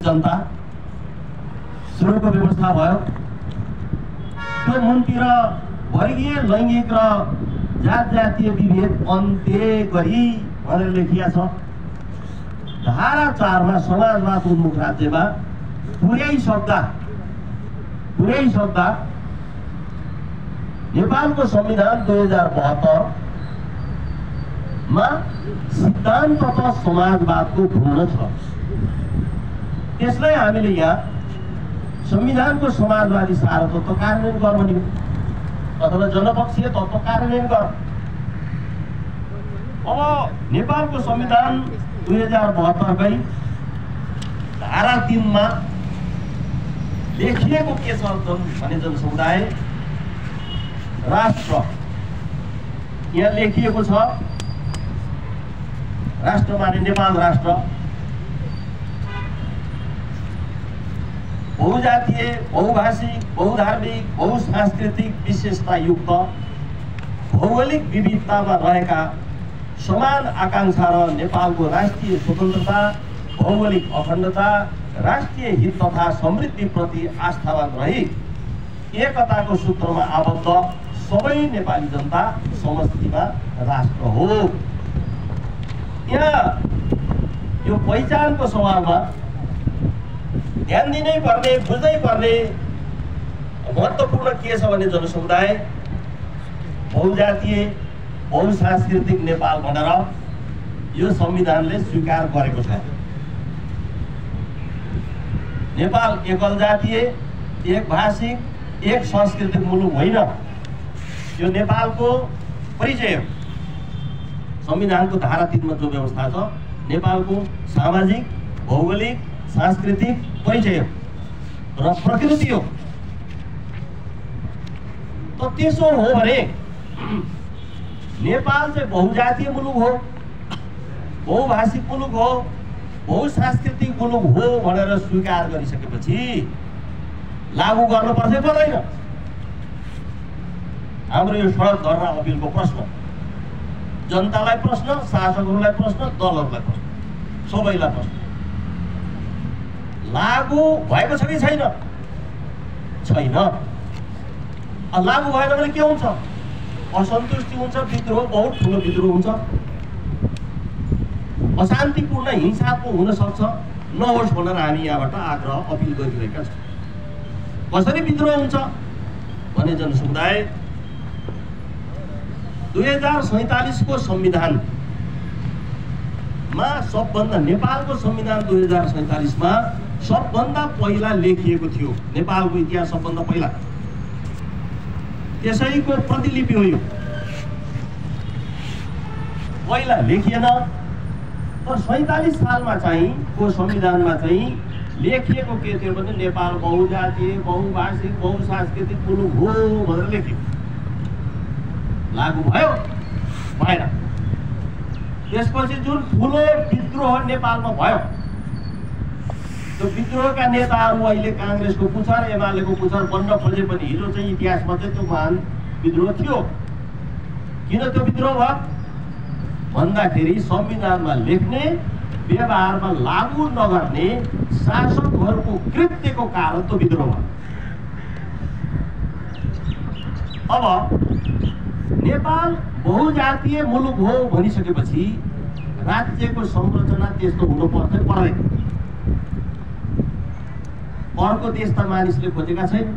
जनता सुरुको व्यवस्था भयो। त्यो मुनतिर वर्गीय लैङ्गिक र जात जातीय विभेद अन्त्य गरी भनेर लेखिया छ। धारा 4 मा समाजवाद उन्मुख राज्यमा पुरै सक्दा नेपालको संविधान 2072 मा सिद्धान्त तथा समाजवादको भूर्ण छ। त्यसलाई हामीले यहाँ संविधानको समाजवादी सारतत्व कार्यान्वयन गर्ने अथवा जनपक्षीय तत्त्व कार्यान्वयन गर। अब नेपालको संविधान 2072 कै धारा 3 मा लेखिएको के छ भने जनसमुदाय राष्ट्र यहाँ लेखिएको छ। राष्ट्र माने नेपाल राष्ट्र बहुजातीय, बहुभाषिक, बहुधार्मिक, बहुसांस्कृतिक विशेषता युक्त भौगोलिक विविधतामा रहेका समान आकांक्षा र नेपालको राष्ट्रिय स्वतन्त्रता, भौगोलिक अखण्डता, राष्ट्रिय हित तथा समृद्धि प्रति आस्थावान रही एकताको सूत्रमा आबद्ध सबै नेपाली जनता समष्टिमा राष्ट्र हो। यहाँ यो पहिचानको सवालमा ध्यान दिनै पर्ने, बुझ्नै पर्ने महत्त्वपूर्ण के छ भने जनसमुदाय बहुजातीय, बहुसांस्कृतिक नेपाल भनेर यो संविधानले स्वीकार गरेको छ। नेपाल एकल जातीय, एक भाषिक, एक सांस्कृतिक मुलुक होइन। यो नेपालको परिचय हो। संविधानको धारा 3 मा जो व्यवस्था छ नेपालको सामाजिक, भौगोलिक, सांस्कृतिक परिचय हो र प्रकृति हो। तो त्यसो हो भने नेपाल चाहिँ बहुजातीय मुलुक हो, बहुभाषिक मुलुक हो, बहुसांस्कृतिक मुलुक हो भनेर स्वीकार गरिसकेपछि लागू गर्न पर्छ पर्दैन? हाम्रो यो सडक धरना अपिलको प्रश्न जनतालाई प्रश्न, शासकहरूलाई प्रश्न, दलहरूलाई प्रश्न, सबैलाई प्रश्न। लागू भएको छ कि छैन? छैन। लागू भएन भने के हुन्छ? असन्तुष्टि हुन्छ, विद्रोह, बहुत ठुलो विद्रोह हुन्छ, अशान्तिपूर्ण, हिंसात्मक हुन सक्छ। नहोस् भनेर हामी यहाँबाट आग्रह अपिल गरिरहेका छौँ। कसरी विद्रोह हुन्छ भने जनसमुदाय 2047 को संविधानमा सबभन्दा नेपालको संविधान 2047 मा सबभन्दा पहिला लेखिएको थियो। नेपालको इतिहास सबभन्दा पहिला त्यसैको प्रतिलिपि हो। यो पहिला लेखिएन, तर 47 सालमा चाहिँ को संविधानमा चाहिँ लेखिएको के थियो भने नेपाल बहुजातीय, बहुभाषिक, बहुसांस्कृतिक मुलुक हो भनेर लेखियो। लागू भयो? भएन। त्यसपछि जुन ठुलो विद्रोह नेपालमा भयो, त्यो विद्रोहका नेताहरू अहिले काङ्ग्रेसको पुछर, एमालेको पुछर बन्न खोजे पनि हिजो चाहिँ इतिहासमा चाहिँ त्यो महान विद्रोह थियो। किन त्यो विद्रोह भयो भन्दाखेरि संविधानमा लेख्ने, व्यवहारमा लागू नगर्ने शासकहरूको कृत्यको कारण त्यो विद्रोह भयो। अब नेपाल बहुजातीय मुलुक हो भनिसकेपछि राज्यको संरचना त्यस्तो हुनु पर्छ पर्दैन। अर्को देश त मानिसले खोजेका छैन।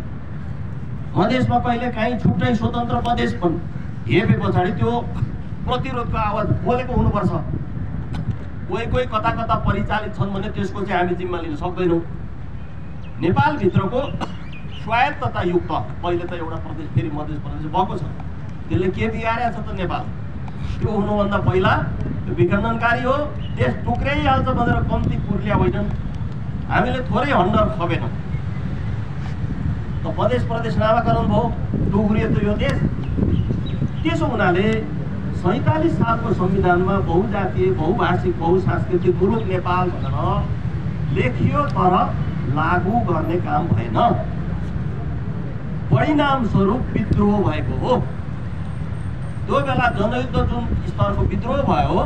मधेसमा कहिले काहीँ छुट्टै स्वतन्त्र प्रदेश पनि हेपे पछाडि त्यो प्रतिरोधको आवाज बोलेको हुनुपर्छ। कोही कता कता परिचालित छन् भने त्यसको चाहिँ हामी जिम्मा लिन सक्दैनौँ। नेपालभित्रको स्वायत्तता युक्त पहिले त एउटा प्रदेश फेरि मधेस प्रदेश भएको छ। त्यसले के बिगारेको छ त नेपाल? त्यो हुनुभन्दा पहिला त्यो विखण्डनकारी हो, देश टुक्राइहाल्छ भनेर कम्ती पुर्लिया होइनन्। हामीले थोरै हन्डर खपेनौँ त प्रदेश नामाकरण भयो, टुक्रियो त यो देश। त्यसो हुनाले 47 सालको संविधानमा बहुजातीय, बहुभाषिक, बहुसांस्कृतिक मुलुक नेपाल भनेर लेखियो, तर लागू गर्ने काम भएन। परिणाम स्वरूप विद्रोह भएको हो। त्यो बेला जनयुद्ध जुन स्तरको विद्रोह भयो,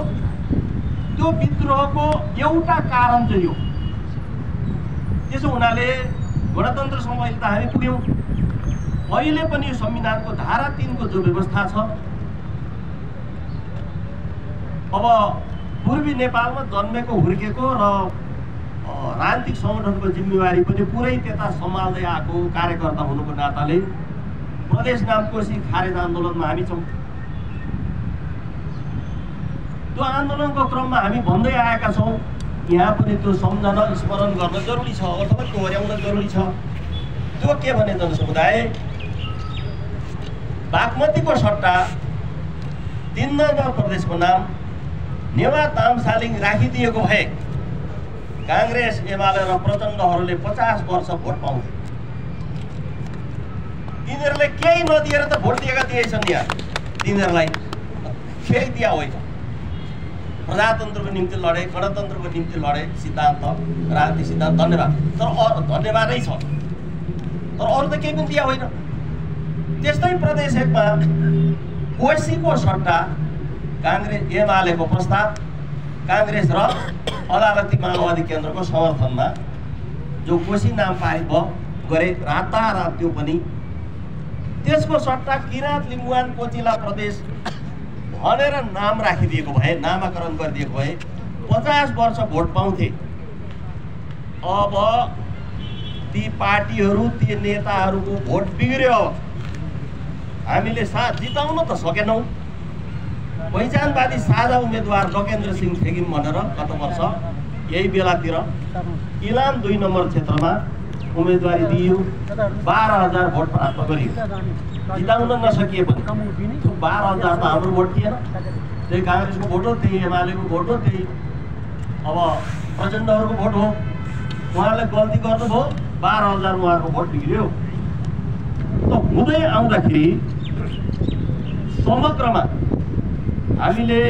त्यो विद्रोहको एउटा कारण चाहिँ यो त्यसो हुनाले गणतन्त्रसम्म अहिले त हामी पुग्यौँ। अहिले पनि संविधानको धारा 3 को जो व्यवस्था छ, अब पूर्वी नेपालमा जन्मेको हुर्केको र राजनीतिक सङ्गठनको जिम्मेवारी पनि पुरै त्यता सम्हाल्दै आएको कार्यकर्ता हुनुको नाताले प्रदेश नामकोशी खारेज आन्दोलनमा हामी छौँ। त्यो आन्दोलनको क्रममा हामी भन्दै आएका छौँ, यहाँ पनि त्यो सम्झना स्मरण गर्न जरुरी छ अथवा दोहोर्याउन जरुरी छ। त्यो के भने जनसमुदाय बागमतीको सट्टा 3 नम्बर प्रदेशको नाम नेवा तामसालिङ राखिदिएको भए काङ्ग्रेस, एमाले र प्रचण्डहरूले 50 वर्ष भोट पाउँथे। तिनीहरूले केही नदिएर त भोट दिएका थिएछन्। यहाँ तिनीहरूलाई केही दिया होइन। प्रजातन्त्रको निम्ति लडे, गणतन्त्रको निम्ति लडे, सिद्धान्त, राजनीतिक सिद्धान्त, धन्यवाद। तर धन्यवादै छ, तर अरू त केही पनि दिया होइन। त्यस्तै प्रदेश 1 मा कोशीको सट्टा काङ्ग्रेस, एमालेको प्रस्ताव, काङ्ग्रेस र अदालती माओवादी केन्द्रको समर्थनमा जो कोशी नाम पारित भयो गरे, रातारात त्यो पनि त्यसको सट्टा किराँत, लिम्बुवान, कोचिला प्रदेश भनेर नाम राखिदिएको भए, नामाकरण गरिदिएको भए 50 वर्ष भोट पाउँथे। अब ती पार्टीहरू, ती नेताहरूको भोट बिग्रियो। हामीले साथ जिताउन त सकेनौँ। पहिचानवादी साझा उम्मेदवार लोकेन्द्र सिंह थेगिम भनेर गत वर्ष यही बेलातिर इलाम 2 नम्बर क्षेत्रमा उम्मेदवारी दिइयो, 12,000 भोट प्राप्त गरियो। जिताउन नसकिए पनि त्यो 12,000 त हाम्रो भोट थिएन, त्यही काङ्ग्रेसको भोट हो, त्यही एमालेको भोट हो, त्यही अब प्रचण्डहरूको भोट हो। उहाँले गल्ती गर्नुभयो, 12,000 उहाँको भोट बिग्रियो। त हुँदै आउँदाखेरि समग्रमा हामीले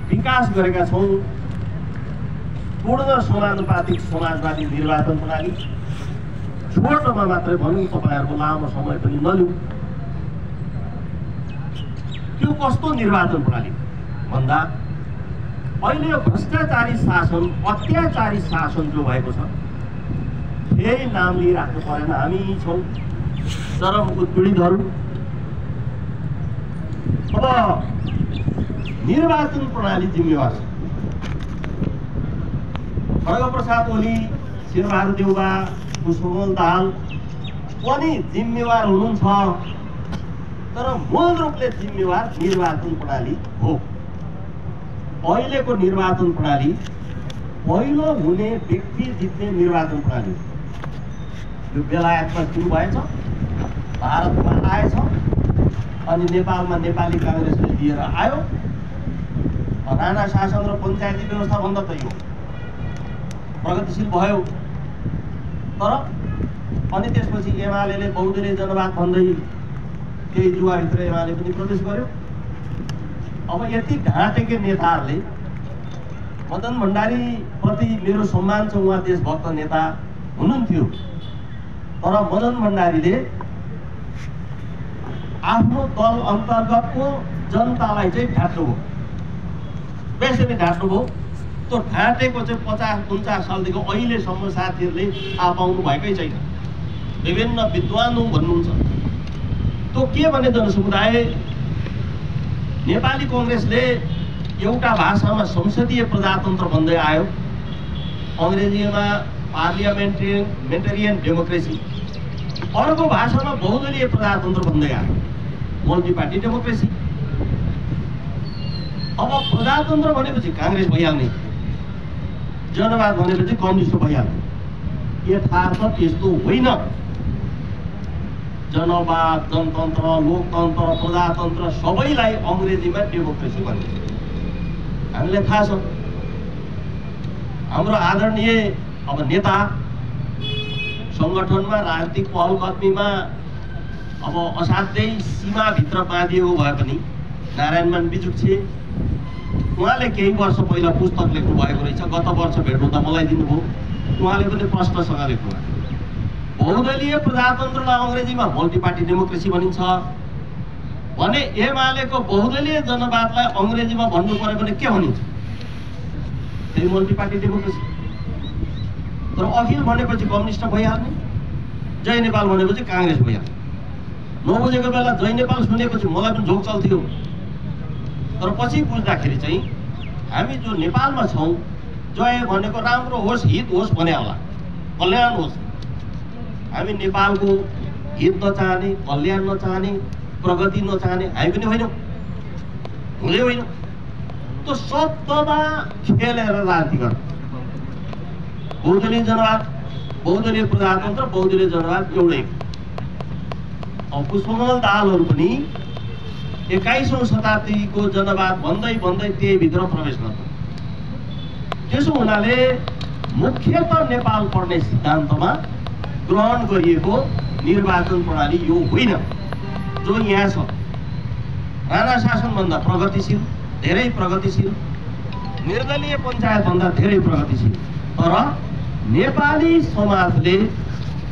विकास गरेका छौँ पूर्ण समानुपातिक समाजवादी निर्वाचन प्रणाली। छोटोमा मात्रै भनौँ, तपाईँहरूको लामो समय पनि नलिउँ। त्यो कस्तो निर्वाचन प्रणाली भन्दा अहिले यो भ्रष्टाचारी शासन, अत्याचारी शासन जो भएको छ, फेरि नाम लिइराख्नु परेन। हामी छौँ चरम उत्पीडितहरू। अब निर्वाचन प्रणाली जिम्मेवार छ। खड्गप्रसाद ओली, शेरबहादुर देउवा, पुष्पकमल दाहाल पनि जिम्मेवार हुनुहुन्छ, तर मूल रूपले जिम्मेवार निर्वाचन प्रणाली हो। अहिलेको निर्वाचन प्रणाली पहिलो हुने व्यक्ति जित्ने निर्वाचन प्रणाली हो। यो बेलायतमा सुरु भएछ, भारतमा आएछ, अनि नेपालमा नेपाली काङ्ग्रेसले लिएर आयो। राणा शासन र पञ्चायती व्यवस्था भन्दा त यो प्रगतिशील भयो। तर अनि त्यसपछि एमाले बहुदलीय जनवाद भन्दै केही जुवाभित्र एमाले पनि प्रवेश गर्यो। अब यति ढाँटेका नेताहरूले, मदन भण्डारी प्रति मेरो सम्मान छ, उहाँ देशभक्त नेता हुनुहुन्थ्यो, तर मदन भण्डारीले आफ्नो दल अन्तर्गतको जनतालाई चाहिँ ढाँट्नुभयो, बेसरी ढाँट्नुभयो। त्यो ढाँटेको चाहिँ 50-49 सालदेखि अहिलेसम्म साथीहरूले थाहा पाउनु भएकै छैन। विभिन्न विद्वान भन्नुहुन्छ। त्यो के भने जनसमुदाय, नेपाली काङ्ग्रेसले एउटा भाषामा संसदीय प्रजातन्त्र भन्दै आयो, अङ्ग्रेजीमा पार्लियामेन्टेरियन डेमोक्रेसी, अर्को भाषामा बहुदलीय प्रजातन्त्र भन्दै आयो, मल्टी पार्टी डेमोक्रेसी। अब प्रजातन्त्र भनेपछि काङ्ग्रेस भइहाल्ने, जनवाद भनेपछि कम्युनिस्ट भइहाल्ने। यथार्थ त्यस्तो होइन। जनवाद, जनतन्त्र, लोकतन्त्र, प्रजातन्त्र सबैलाई अङ्ग्रेजीमा डेमोक्रेसी भनिन्छ। हामीलाई थाहा छ। हाम्रो आदरणीय अब नेता सङ्गठनमा, राजनीतिक पहलकदमीमा अब असाध्यै सीमाभित्र बाँधिएको भए पनि नारायणमान बिजुक्छे, उहाँले केही वर्ष पहिला पुस्तक लेख्नु भएको रहेछ। गत वर्ष भेट हुँदा मलाई दिनुभयो। उहाँले पनि प्रश्नसँग लेख्नु भएको, बहुदलीय प्रजातन्त्रलाई अङ्ग्रेजीमा मल्टी पार्टी डेमोक्रेसी भनिन्छ भने एमालेको बहुदलीय जनवादलाई अङ्ग्रेजीमा भन्नु पर्यो भने के भनिन्छ? त्यही मल्टी पार्टी डेमोक्रेसी। तर अखिल भनेपछि कम्युनिस्ट भइहाल्ने, जय नेपाल भनेपछि काङ्ग्रेस भइहाल्ने। नबुझेको बेला जय नेपाल सुनेपछि मलाई पनि झोक चल्थ्यो, तर पछि बुझ्दाखेरि चाहिँ हामी जो नेपालमा छौँ, जय भनेको राम्रो होस्, हित होस् भने होला, कल्याण होस्। हामी नेपालको हित नचाहने, कल्याण नचाहने, प्रगति नचाहने हामी पनि होइनौँ, हुँदै होइनौँ। त्यो शब्दमा खेलेर राजनीति गर्छ। बहुदलीय जनवाद, बहुदलीय प्रजातन्त्र, बहुदलीय जनवाद एउटै। अब पुष्पकमल दाहालहरू पनि 21औं शताब्दीको जनवाद भन्दै भन्दै त्यही भित्र प्रवेश गर्छ। त्यसो हुनाले मुख्यतः नेपाल पढ्ने सिद्धान्तमा ग्रहण गरिएको निर्वाचन प्रणाली यो होइन जो यहाँ छ। राणा शासनभन्दा प्रगतिशील, धेरै प्रगतिशील, निर्दलीय पञ्चायतभन्दा धेरै प्रगतिशील। तर नेपाली समाजले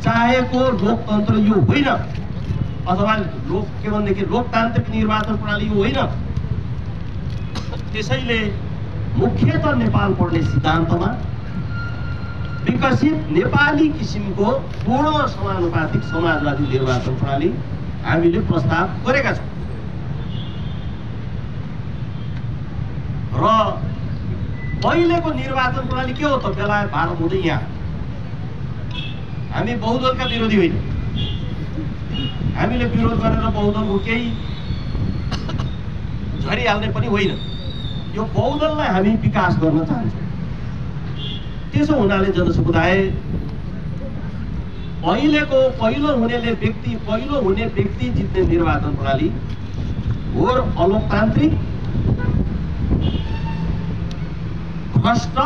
चाहेको लोकतन्त्र यो होइन, अथवा के भनेदेखि लोकतान्त्रिक निर्वाचन प्रणाली यो होइन। त्यसैले मुख्यतः नेपाल पढ्ने सिद्धान्तमा विकसित नेपाली किसिमको पूर्ण समानुपातिक समाजवादी निर्वाचन प्रणाली हामीले प्रस्ताव गरेका छौँ। र पहिलेको निर्वाचन प्रणाली के हो त? बेलायत भारत हुँदै यहाँ हामी बहुदलका विरोधी होइन। हामीले विरोध गरेर बहुदलको केही झरिहाल्ने पनि होइन। यो बहुदललाई हामी विकास गर्न चाहन्छौँ। त्यसो हुनाले जनसमुदाय पहिलो हुने व्यक्ति जित्ने निर्वाचन प्रणाली घोर अलोकतान्त्रिक, भ्रष्ट,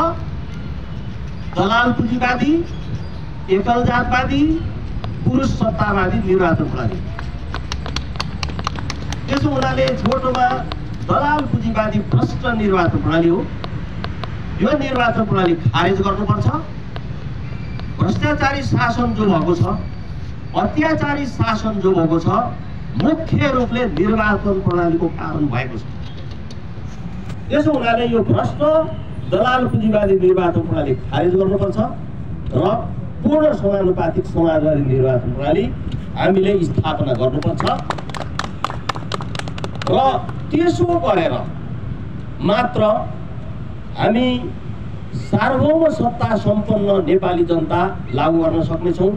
दलाल पुँजीवादी, एकल जातवादी, पुरुष सत्तावादी निर्वाचन प्रणाली। त्यसो हुनाले छोटोमा दलाल पुँजीवादी भ्रष्ट निर्वाचन प्रणाली हो। यो निर्वाचन प्रणाली खारेज गर्नुपर्छ। भ्रष्टाचारी शासन जो भएको छ, अत्याचारी शासन जो भएको छ, मुख्य रूपले निर्वाचन प्रणालीको कारण भएको छ। त्यसो हुनाले यो भ्रष्ट दलाल पुँजीवादी निर्वाचन प्रणाली खारेज गर्नुपर्छ र पूर्ण समानुपातिक समाजवादी निर्वाचन प्रणाली हामीले स्थापना गर्नुपर्छ। र त्यसो गरेर मात्र हामी सार्वभौम सत्ता सम्पन्न नेपाली जनता लागू गर्न सक्नेछौँ।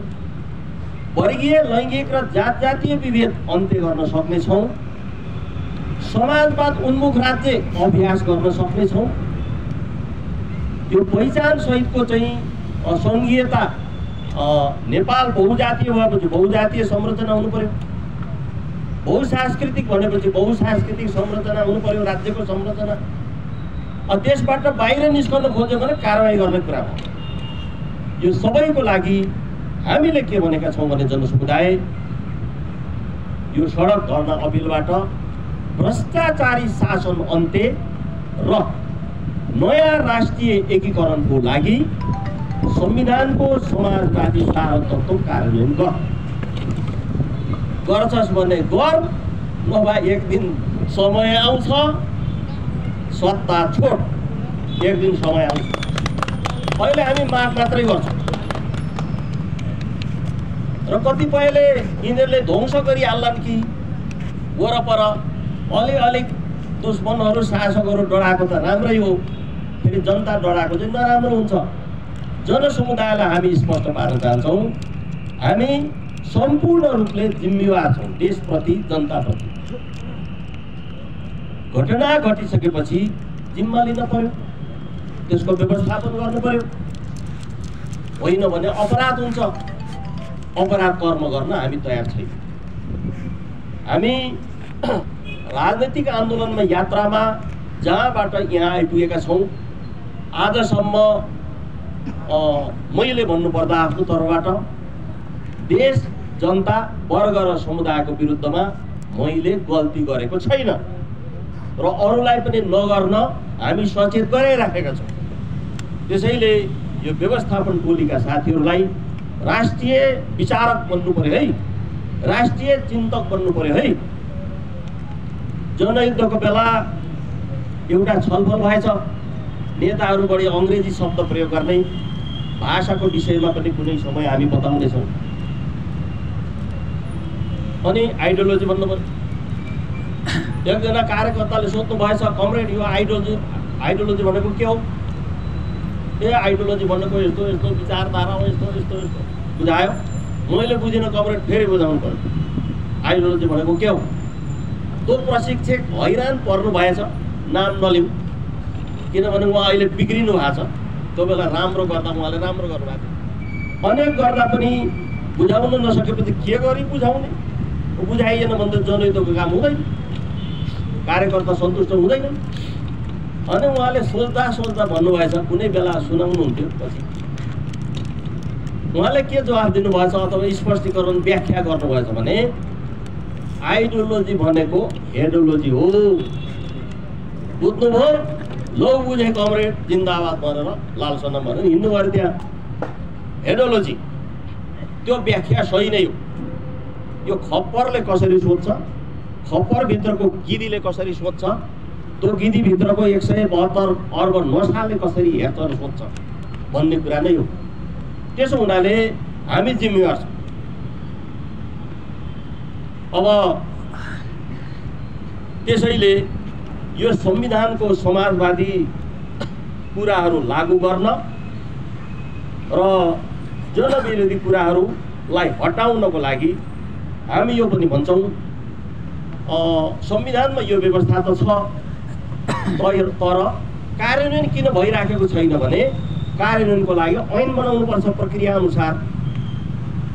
वर्गीय, लैङ्गिक र जातीय विभेद अन्त्य गर्न सक्नेछौँ। समाजवाद उन्मुख राज्य अभ्यास गर्न सक्नेछौँ। यो पहिचान सहितको चाहिँ सङ्घीयता, नेपाल बहुजातीय भएपछि बहुजातीय संरचना हुनु पर्यो, बहुसांस्कृतिक भनेपछि बहुसांस्कृतिक संरचना हुनु पर्यो, राज्यको संरचना। देशबाट बाहिर निस्कन खोज्यो भने कारवाही गर्ने कुरा हो। यो सबैको लागि हामीले के भनेका छौँ भने जनसमुदाय यो सडक धर्ना अपिलबाट भ्रष्टाचारी शासन अन्त्य र नयाँ राष्ट्रिय एकीकरणको लागि संविधानको समाजवादी सारतत्व कार्यान्वयन गर्छस् भने गर, नभए एक दिन समय आउँछ, सत्ता छोड, एक दिन समय आउँछ। अहिले हामी माग मात्रै गर्छौँ र कतिपयले यिनीहरूले ध्वंस गरिहाल्लान् कि वरपर अलिक दुश्मनहरू शासकहरू डराएको त राम्रै हो, फेरि जनता डराएको चाहिँ नराम्रो हुन्छ। जनसमुदायलाई हामी स्पष्ट पार्न चाहन्छौँ, हामी सम्पूर्ण रूपले जिम्मेवार छौँ देशप्रति, जनताप्रति। घटना घटिसकेपछि जिम्मा लिन पर्यो, त्यसको व्यवस्थापन गर्नु पर्यो। होइन भने अपराध हुन्छ, अपराध कर्म गर्न हामी तयार छैनौँ। हामी राजनैतिक आन्दोलनमा यात्रामा जहाँबाट यहाँ आइपुगेका छौँ, आजसम्म मैले भन्नुपर्दा आफ्नो तर्फबाट देश, जनता, वर्ग र समुदायको विरुद्धमा मैले गल्ती गरेको छैन र अरूलाई पनि नगर्न हामी सचेत गराइराखेका छौँ। त्यसैले यो व्यवस्थापन टोलीका साथीहरूलाई राष्ट्रिय विचारक बन्नु पर्यो है, राष्ट्रिय चिन्तक बन्नु पर्यो है। जनयुद्धको बेला एउटा छलफल भएछ, नेताहरू बढी अङ्ग्रेजी शब्द प्रयोग गर्ने, भाषाको विषयमा पनि कुनै समय हामी बताउँदैछौँ। अनि आइडियोलोजी भन्नुभयो। एकजना कार्यकर्ताले सोध्नु भएछ, कमरेड यो आइडियोलोजी भनेको के हो? आइडियोलोजी भनेको यस्तो यस्तो विचारधारा हो, यस्तो यस्तो यस्तो बुझायो। मैले बुझिनँ कमरेड, फेरि बुझाउनु पर्यो आइडियोलोजी भनेको के हो। त्यो प्रशिक्षक हैरान पर्नु भएछ, नाम नलिउँ, किनभने उहाँ अहिले बिग्रिनु भएको छ। त्यो बेला राम्रो गर्दा उहाँले राम्रो गर्नुभएको थियो। अनेक गर्दा पनि बुझाउन नसकेपछि के गरी बुझाउने? बुझाइएन भने त जनहितको काम हुँदैन, कार्यकर्ता सन्तुष्ट हुँदैन। अनि उहाँले सोच्दा सोच्दा भन्नुभएछ, कुनै बेला सुनाउनुहुन्थ्यो, पछि उहाँले के जवाफ दिनुभएछ अथवा स्पष्टीकरण व्याख्या गर्नुभएछ भने आइडियोलोजी भनेको हेडोलोजी हो। बुझ्नुभयो? लौ बुझे कमरेड, जिन्दाबाद भनेर लाल सनम भनेर हिँड्नु भयो त्यहाँ। हेडोलोजी त्यो व्याख्या सही नै हो। यो खप्परले कसरी सोध्छ, खप्परभित्रको गिदीले कसरी सोध्छ, त्यो गिदीभित्रको 172 अर्ब नसाले कसरी हेर्छ र सोध्छ भन्ने कुरा नै हो। त्यसो हुनाले हामी जिम्मेवार छौँ। अब त्यसैले यो संविधानको समाजवादी कुराहरू लागू गर्न र जनविरोधी कुराहरूलाई हटाउनको लागि हामी यो पनि भन्छौँ, संविधानमा यो व्यवस्था त छ, तर कार्यान्वयन किन भइराखेको छैन भने कार्यान्वयनको लागि ऐन बनाउनुपर्छ प्रक्रिया अनुसार।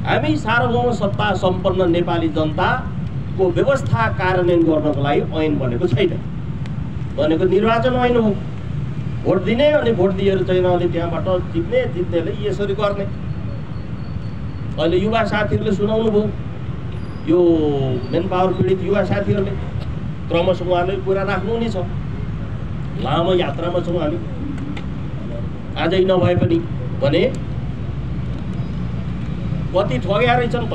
हामी सार्वभौम सत्ता सम्पन्न नेपाली जनताको व्यवस्था कार्यान्वयन गर्नको लागि ऐन बनेको छैन। बनेको निर्वाचन ऐन हो, भोट दिने अनि भोट दिएर चाहिँ अनि त्यहाँबाट जित्नेले यसरी गर्ने। अहिले युवा साथीहरूले सुनाउनु भयो, यो मेन पावर पीडित युवा साथीहरूले क्रमशः उहाँले कुरा राख्नु नै छ। लामो यात्रामा छौँ हामी, आजै नभए पनि भने कति ठग्या रहेछन् त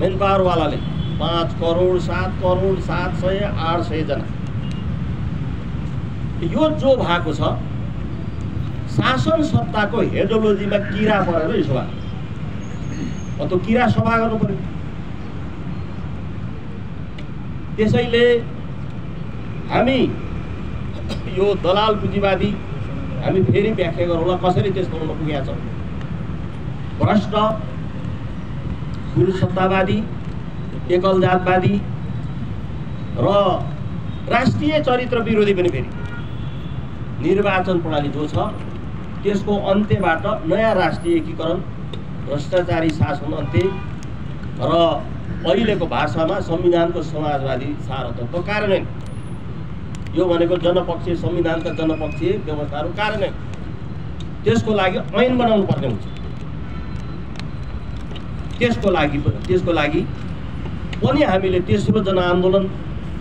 मेन पावरवालाले। 5 करोड 7 करोड 700 800 जना। यो जो भएको छ शासन सत्ताको हेडोलोजीमा किरा परेर यसो भयो। त्यो किरा सफा गर्नु पर्यो। त्यसैले हामी यो दलाल पुँजीवादी हामी फेरि व्याख्या गरौँला कसरी त्यस्तो हुन पुगेको छ। भ्रष्ट, पुरुषसत्तावादी, एकल जातवादी र राष्ट्रिय चरित्र विरोधी पनि फेरि निर्वाचन प्रणाली जो छ त्यसको अन्त्यबाट नयाँ राष्ट्रिय एकीकरण, भ्रष्टाचारी शासन अन्त्य र अहिलेको भाषामा संविधानको समाजवादी सारतत्व कार्यान्वयन। यो भनेको जनपक्षीय संविधानका जनपक्षीय व्यवस्थाहरू कार्यान्वयन। त्यसको लागि ऐन बनाउनु पर्ने हुन्छ। त्यसको लागि पनि हामीले तेस्रो जनआन्दोलन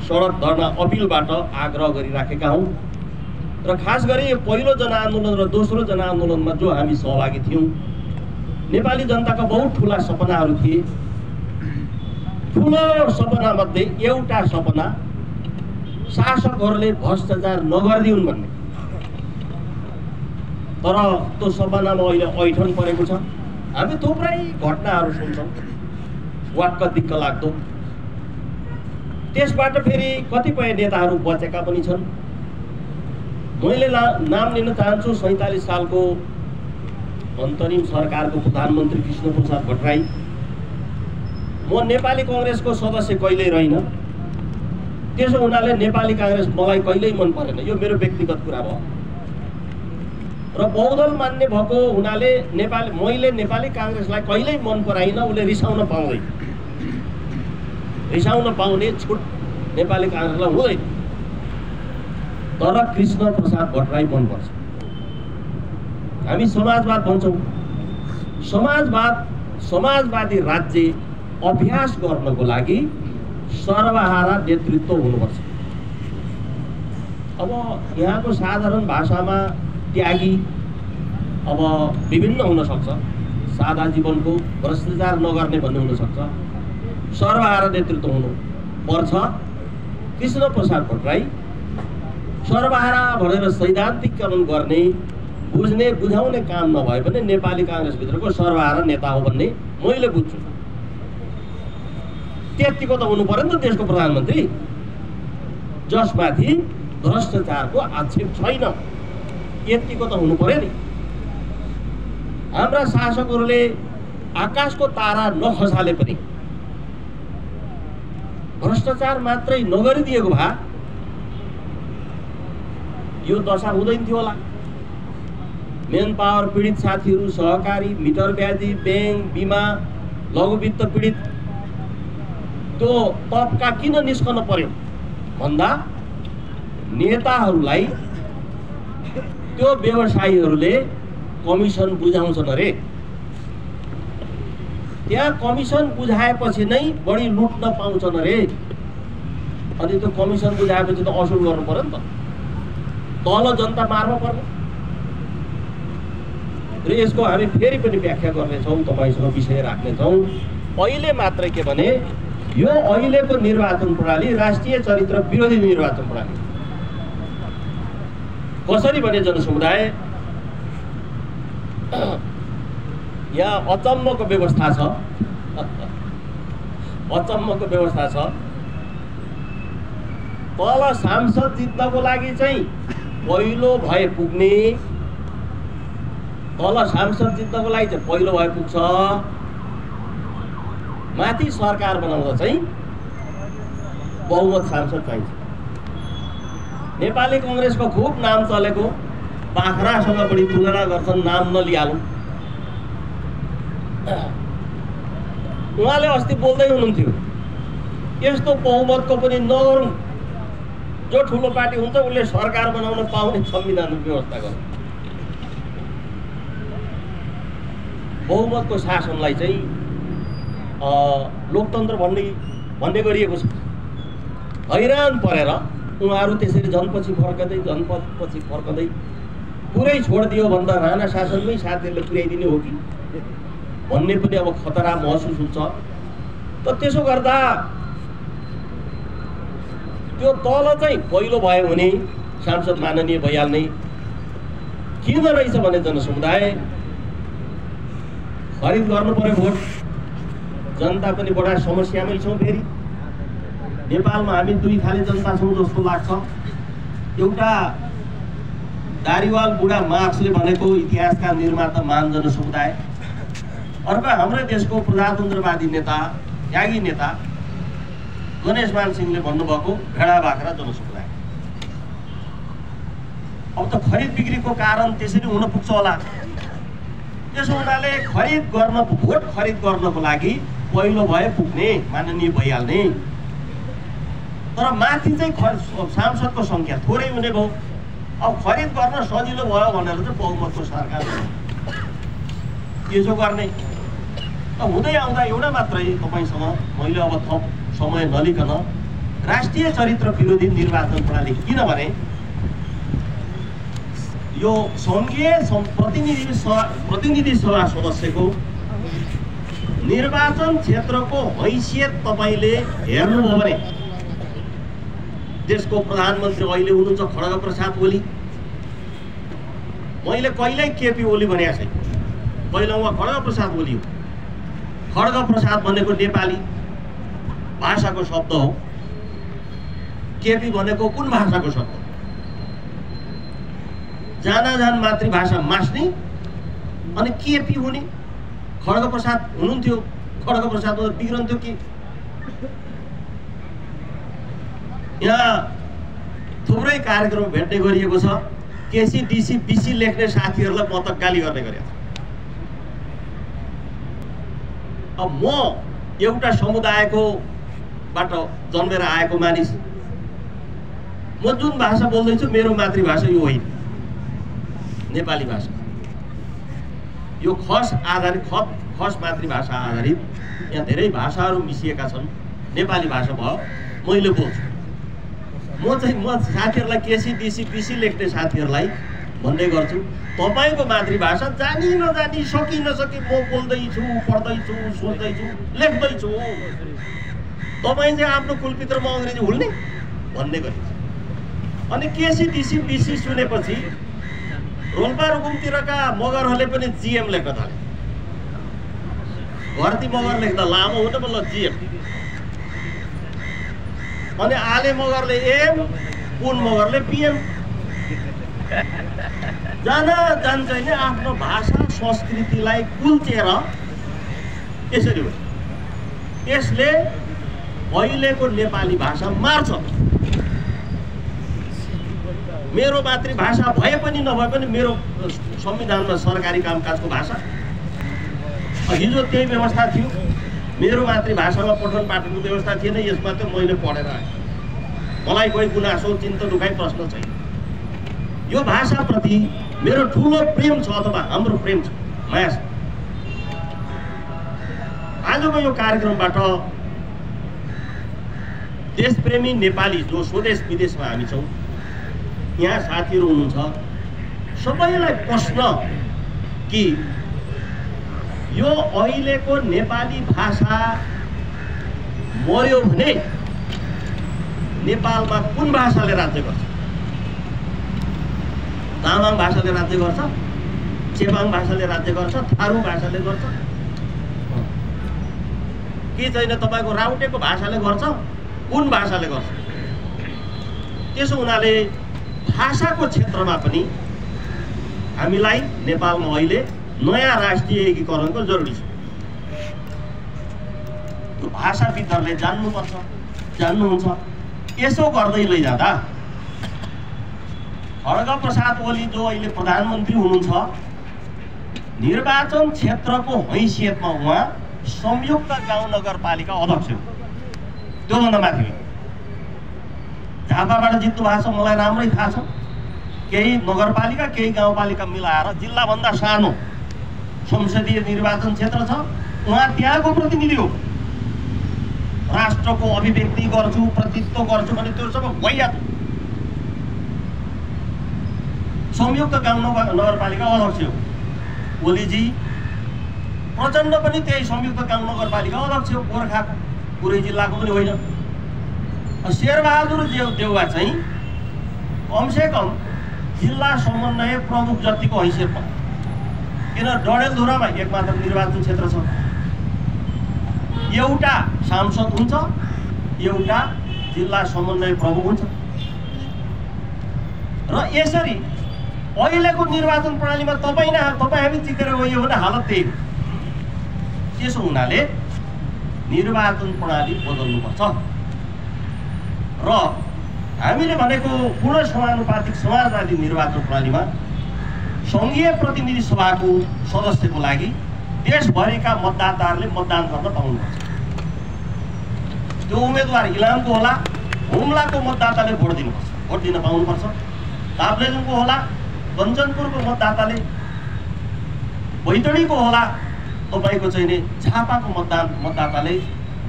सडक धरना अपिलबाट आग्रह गरिराखेका हौँ। र खास गरी यो पहिलो जनआन्दोलन र दोस्रो जनआन्दोलनमा जो हामी सहभागी थियौँ, नेपाली जनताका बहुत ठुला सपनाहरू थिए। ठुलो सपनामध्ये एउटा सपना शासकहरूले भ्रष्टाचार नगरिदिउन् भन्ने। तर त्यो सपनामा अहिले ऐठन परेको छ। हामी थुप्रै घटनाहरू सुन्छौँ, वाक्क दिक्क लाग्दो। त्यसबाट फेरि कतिपय नेताहरू बचेका पनि छन्। मैले नाम लिन चाहन्छु 47 सालको अन्तरिम सरकारको प्रधानमन्त्री कृष्णप्रसाद भट्टराई। म नेपाली काङ्ग्रेसको सदस्य कहिल्यै रहिनँ। त्यसो हुनाले नेपाली काङ्ग्रेस मलाई कहिल्यै मन परेन। यो मेरो व्यक्तिगत कुरा भयो। र बहुदल मान्ने भएको हुनाले मैले नेपाली काङ्ग्रेसलाई कहिल्यै मन पराइनँ। उसले रिसाउन पाउँदैन, रिसाउन पाउने छुट नेपाली काङ्ग्रेसलाई हुँदैन। तर कृष्णप्रसाद भट्टराई मनपर्छ। हामी समाजवाद भन्छौँ। समाजवादी राज्य अभ्यास गर्नको लागि सर्वहारा नेतृत्व हुनुपर्छ। अब यहाँको साधारण भाषामा त्यागी अब विभिन्न हुन सक्छ। सादा जीवनको भ्रष्टाचार नगर्ने भन्ने हुन सक्छ। सर्वहारा नेतृत्व हुनु पर्छ। कृष्णप्रसाद भट्टराई सर्वहारा भनेर सैद्धान्तिकरण गर्ने बुझ्ने बुझाउने काम नभए पनि नेपाली काङ्ग्रेसभित्रको सर्वहारा नेता हो भन्ने मैले बुझ्छु। त्यतिको त हुनु पर्यो नि त देशको प्रधानमन्त्री, जसमाथि भ्रष्टाचारको आक्षेप छैन। यतिको त हुनु पर्यो नि। हाम्रा शासकहरूले आकाशको तारा नखसाले पनि भ्रष्टाचार मात्रै नगरिदिएको भए यो दशा हुँदैन थियो होला। मेन पावर पीडित साथीहरू, सहकारी, मिटर ब्याजी, ब्याङ्क, बिमा, लघुवित्त पीडित त्यो तबका किन निस्कन पर्यो भन्दा नेताहरूलाई त्यो व्यवसायीहरूले कमिसन बुझाउँछन् अरे। त्यहाँ कमिसन बुझाएपछि नै बढी लुट्न पाउँछन् अरे। अनि त्यो कमिसन बुझाएपछि त असुल गर्नु पर्यो नि त, तल जनता मार्न पर्यो। र यसको हामी फेरि पनि व्याख्या गर्नेछौँ, तपाईँसँग विषय राख्नेछौँ। अहिले मात्रै के भने यो अहिलेको निर्वाचन प्रणाली राष्ट्रिय चरित्र विरोधी निर्वाचन प्रणाली। कसरी भने जनसमुदाय यहाँ अचम्मको व्यवस्था छ, अचम्मको व्यवस्था छ। तल सांसद जित्नको लागि चाहिँ पहिलो भए पुग्ने, तल सांसद जित्नको लागि चाहिँ पहिलो भए पुग्छ। माथि सरकार बनाउँदा चाहिँ बहुमत सांसद चाहिन्छ। नेपाली कांग्रेसको खूब नाम चलेको बाख्रासँग बढी तुलना गर्छन्, नाम नलिहालौँ। उहाँले अस्ति बोल्दै हुनुहुन्थ्यो यस्तो बहुमतको पनि नगरौँ, जो ठुलो पार्टी हुन्छ उसले सरकार बनाउन पाउने संविधान व्यवस्था गर्नु। बहुमतको शासनलाई चाहिँ लोकतन्त्र भन्ने गरिएको छ। हैरान परेर उहाँहरू त्यसरी जनपछि फर्कँदै पुरै छोडिदियो भन्दा राणा शासनमै साथीहरूले पुर्याइदिने हो कि भन्ने पनि अब खतरा महसुस हुन्छ। त त्यसो गर्दा त्यो तल चाहिँ पहिलो भयो भने सांसद माननीय भइहाल्ने। किन रहेछ भने जनसमुदाय खरिद गर्नु पर्यो भोट। जनता पनि बडा समस्यामै छौँ। फेरि नेपालमा हामी दुई खाले जनता छौँ जस्तो लाग्छ। एउटा दारीवाल बुढा मार्क्सले भनेको इतिहासका निर्माता महान जनसमुदाय, अर्को हाम्रै देशको प्रजातन्त्रवादी नेता, त्यागी नेता गणेशमान सिंहले भन्नुभएको भेडा बाख्रा जनसमुदाय। अब त खरिद बिक्रीको कारण त्यसरी हुन पुग्छ होला। त्यसो हुनाले भोट खरिद गर्नको लागि पहिलो भए पुग्ने, माननीय भइहाल्ने। तर माथि चाहिँ सांसदको सङ्ख्या थोरै हुने भयो। अब खरिद गर्न सजिलो भयो भनेर चाहिँ बहुमतको सरकार यसो गर्ने। हुँदै आउँदा एउटा मात्रै तपाईँसँग मैले अब थप समय नलिकन राष्ट्रिय चरित्र विरोधी निर्वाचन प्रणाली, किनभने यो सङ्घीय प्रतिनिधि सभा सदस्यको निर्वाचन क्षेत्रको हैसियत तपाईँले हेर्नुभयो भने देशको प्रधानमन्त्री अहिले हुनुहुन्छ खड्ग प्रसाद ओली। मैले कहिल्यै केपी ओली भनेको छैन, पहिला उहाँ खड्ग प्रसाद ओली हो। खड्ग प्रसाद भनेको नेपाली भाषाको शब्द हो। केपी भनेको कुन भाषाको शब्द? जानाजान मातृभाषा मास्ने। अनि केपी हुने खड्ग प्रसाद हुनुहुन्थ्यो। खड्ग प्रसाद बिग्रन्थ्यो कि? यहाँ थुप्रै कार्यक्रम भेट्ने गरिएको छ। केसी डिसी बिसी लेख्ने साथीहरूलाई म त गाली गर्ने गरेको छ। अब म एउटा समुदायकोबाट जन्मेर आएको मानिस, म जुन भाषा बोल्दैछु मेरो मातृभाषा यो होइन, नेपाली भाषा। यो खस मातृभाषा आधारित यहाँ धेरै भाषाहरू मिसिएका छन्। नेपाली भाषा भयो, मैले बोल्छु। म साथीहरूलाई केसी डिसी बिसी लेख्ने साथीहरूलाई भन्ने गर्छु, तपाईँको मातृभाषा जानी नजानी सकी नसकी म बोल्दैछु, पढ्दैछु, सोच्दैछु, लेख्दैछु। तपाईँ चाहिँ आफ्नो कुलपित्रमा अङ्ग्रेजी हुल्ने भन्ने गरिन्छ। अनि केसी डिसी बिसी सुनेपछि रोल्पा रुकुमतिरका मगरहरूले पनि जिएम लेख्न थाले। भर्ती मगर लेख्दा लामो हुन बल्ल जिएम, अनि आले मगरले एम, पुन मगरले पिएम। जान्छैन आफ्नो भाषा संस्कृतिलाई कुल्चेर यसरी हो। यसले अहिलेको नेपाली भाषा मार्छ। मेरो मातृभाषा भए पनि नभए पनि मेरो संविधानमा सरकारी कामकाजको भाषा, हिजो त्यही व्यवस्था थियो। मेरो मातृभाषामा पठन पाठनको व्यवस्था थिएन, यसमा चाहिँ मैले पढेर आएँ। मलाई कोही गुनासो चिन्ता दुखाइ प्रश्न छैन। यो भाषाप्रति मेरो ठुलो प्रेम छ, अथवा हाम्रो प्रेम छ, माया छ। आजको यो कार्यक्रमबाट देशप्रेमी नेपाली जो स्वदेश विदेशमा हामी छौँ, यहाँ साथीहरू हुनुहुन्छ, सबैलाई प्रश्न कि यो अहिलेको नेपाली भाषा मर्यो भने नेपालमा कुन भाषाले राज्य गर्छ? तामाङ भाषाले राज्य गर्छ, चेपाङ भाषाले राज्य गर्छ, थारू भाषाले गर्छ कि छैन? तपाईँको राउटेको भाषाले गर्छ, कुन भाषाले गर्छ? त्यसो हुनाले भाषाको क्षेत्रमा पनि हामीलाई नेपालमा अहिले नयाँ राष्ट्रिय एकीकरणको जरुरी छ। त्यो भाषाविदहरूले जान्नुपर्छ, जान्नुहुन्छ। यसो गर्दै लैजाँदा खड्ग प्रसाद ओली जो अहिले प्रधानमन्त्री हुनुहुन्छ, निर्वाचन क्षेत्रको हैसियतमा उहाँ संयुक्त गाउँ नगरपालिका अध्यक्ष हो। त्योभन्दा माथि झापाबाट जित्नु भएको छ, मलाई राम्रै थाहा छ। केही नगरपालिका केही गाउँपालिका मिलाएर जिल्लाभन्दा सानो संसदीय निर्वाचन क्षेत्र छ। उहाँ त्यहाँको प्रतिनिधि हो। राष्ट्रको अभिव्यक्ति गर्छु, प्रतित्व गर्छु भने त्यो सब भइहाल्छ। संयुक्त गाउँ नगरपालिका अध्यक्ष हो ओलीजी। प्रचण्ड पनि त्यही संयुक्त गाउँ नगरपालिका अध्यक्ष हो, गोर्खाको, पुरै जिल्लाको पनि होइन। शेरबहादुर देउवा चाहिँ कमसेकम जिल्ला समन्वय प्रमुख जतिको हैसियतमा, किन डडेलधुरामा एकमात्र निर्वाचन क्षेत्र छ। एउटा सांसद हुन्छ, एउटा जिल्ला समन्वय प्रमुख हुन्छ। र यसरी अहिलेको निर्वाचन प्रणालीमा तपाईँ हामी जितेर गयो भने हालत त्यही हो। त्यसो हुनाले निर्वाचन प्रणाली बदल्नुपर्छ र हामीले भनेको पूर्ण समानुपातिक समाजवादी निर्वाचन प्रणालीमा सङ्घीय प्रतिनिधि सभाको सदस्यको लागि देशभरिका मतदाताहरूले मतदान गर्न पाउनुपर्छ। त्यो उम्मेदवार इलामको होला, हुम्लाको मतदाताले भोट दिनुपर्छ, भोट दिन पाउनुपर्छ। ताप्लेजुङको होला, कञ्चनपुरको मतदाताले, बैतडीको होला, तपाईँको चाहिँ नि झापाको मतदाताले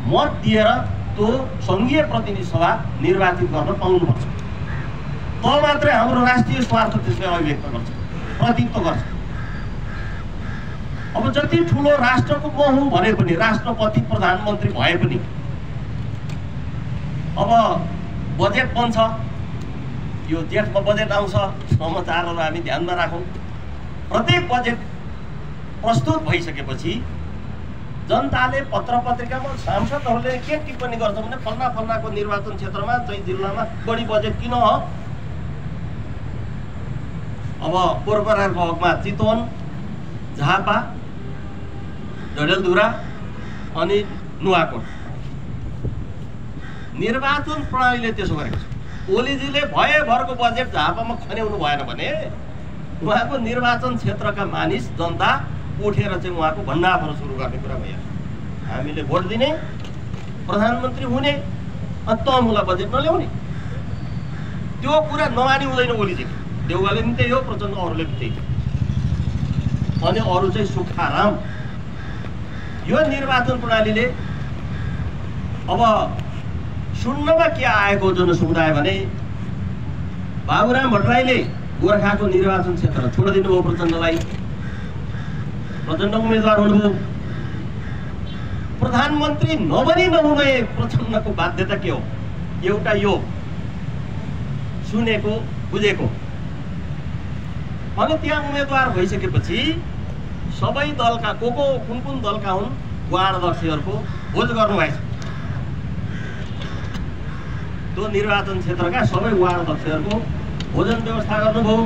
मत दिएर त्यो सङ्घीय प्रतिनिधि सभा निर्वाचित गर्न पाउनुपर्छ। त मात्रै हाम्रो राष्ट्रिय स्वार्थ त्यसले अभिव्यक्त गर्छ, प्रतित्व गर्छ। अब जति ठुलो राष्ट्रको म हुँ भने पनि, राष्ट्रपति प्रधानमन्त्री भए पनि, अब बजेट बन्छ, यो जेठमा बजेट आउँछ, समाचारहरू हामी ध्यानमा राखौँ। प्रत्येक बजेट प्रस्तुत भइसकेपछि जनताले पत्र पत्रिकामा सांसदहरूले के टिप्पणी गर्छ भने फल्ना फल्नाको निर्वाचन क्षेत्रमा चाहिँ जिल्लामा बढी बजेट किन हो? अब पोरबरारको हकमा चितवन, झापा, डडेलधुरा अनि नुवाकोट। निर्वाचन प्रणालीले त्यसो गरेको छ। ओलीजीले भएभरको बजेट झापामा खन्याउनु भएन भने उहाँको निर्वाचन क्षेत्रका मानिस जनता उठेर चाहिँ उहाँको भण्डाफोर सुरु गर्ने कुरा भइहाल्छ। हामीले भोट दिने, प्रधानमन्त्री हुने, अनि तमुला बजेट नल्याउने, त्यो कुरा नमानी हुँदैन। ओलीजी देउवाले पनि त्यही हो, प्रचण्ड अरूले पनि त्यही। अनि अरू चाहिँ सुखाराम। यो निर्वाचन प्रणालीले अब सुन्नमा के आएको जनसमुदाय भने बाबुराम भट्टराईले गोर्खाको निर्वाचन क्षेत्र छोडिदिनु भयो प्रचण्डलाई। प्रचण्ड उम्मेदवार हुनुभयो। प्रधानमन्त्री नबनी नहुने प्रचण्डको बाध्यता के हो? एउटा यो सुनेको बुझेको, अनि त्यहाँ उम्मेदवार भइसकेपछि सबै दलका को कुन दलका हुन् वार्ड अध्यक्षहरूको भोज गर्नुभएछ। त्यो निर्वाचन क्षेत्रका सबै वार्ड अध्यक्षहरूको भोजन व्यवस्था गर्नुभयो।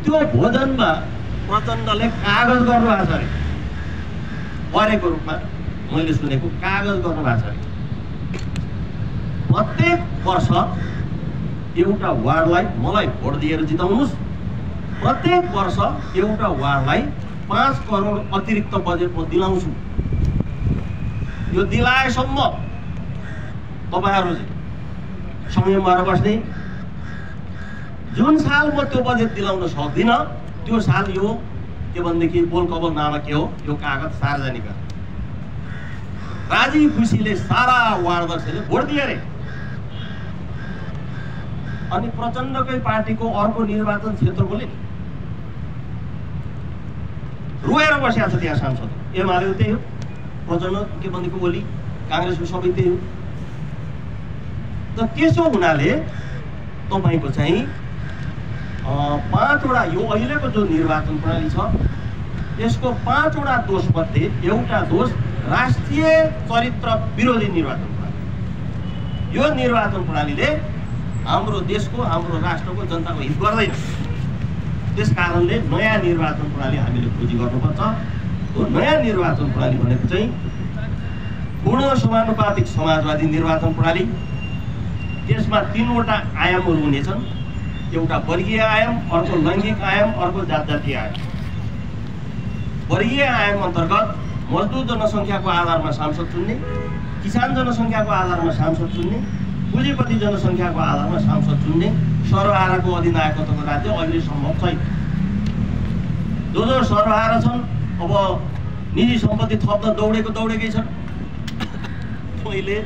त्यो भोजनमा प्रचण्डले कागज गर्नुभएको छ अरे, परेको रूपमा मैले सुनेको कागज गर्नुभएको छ अरे। प्रत्येक वर्ष एउटा वार्डलाई मलाई भोट दिएर जिताउनुहोस्, प्रत्येक वर्ष एउटा वार्डलाई 5 करोड अतिरिक्त बजेट म दिलाउँछु। यो दिलाएसम्म तपाईँहरू समयमा बस्ने। जुन साल म त्यो बजेट दिलाउन सक्दिनँ त्यो साल यो के भनेदेखि बोल कबल नामा के हो यो कागज सार्वजनिक राजी खुसीले सारा वार्ड अध्यक्षले भोट दिए अरे। अनि प्रचण्डकै पार्टीको अर्को निर्वाचन क्षेत्रकोले रोएर बसेको छ त्यहाँ सांसद। एमाले त्यही हो, प्रचण्ड के भनेको ओली, काङ्ग्रेसको सबै त्यही हो। त त्यसो हुनाले तपाईँको चाहिँ 5 वटा यो अहिलेको जो निर्वाचन प्रणाली छ यसको 5 वटा दोष मध्ये एउटा दोष राष्ट्रिय चरित्र विरोधी निर्वाचन प्रणाली। यो निर्वाचन प्रणालीले हाम्रो देशको हाम्रो राष्ट्रको जनताको हित गर्दैन। त्यस कारणले नयाँ निर्वाचन प्रणाली हामीले खोजी गर्नुपर्छ। त्यो नयाँ निर्वाचन प्रणाली भनेको चाहिँ पूर्ण समानुपातिक समाजवादी निर्वाचन प्रणाली। त्यसमा 3 वटा आयामहरू हुनेछन्, एउटा वर्गीय आयाम, अर्को लैङ्गिक आयाम, अर्को जातीय आयाम। वर्गीय आयाम अन्तर्गत मजदुर जनसङ्ख्याको आधारमा सांसद चुन्ने, किसान जनसङ्ख्याको आधारमा सांसद चुन्ने, पुँजीपति जनसङ्ख्याको आधारमा सांसद चुन्ने सर्वहाराको अधिनायकत्वको राज्य अहिले सम्भव छैन। जो सर्वहारा छन् अब निजी सम्पत्ति थप्न दौडेकै छन्। पहिले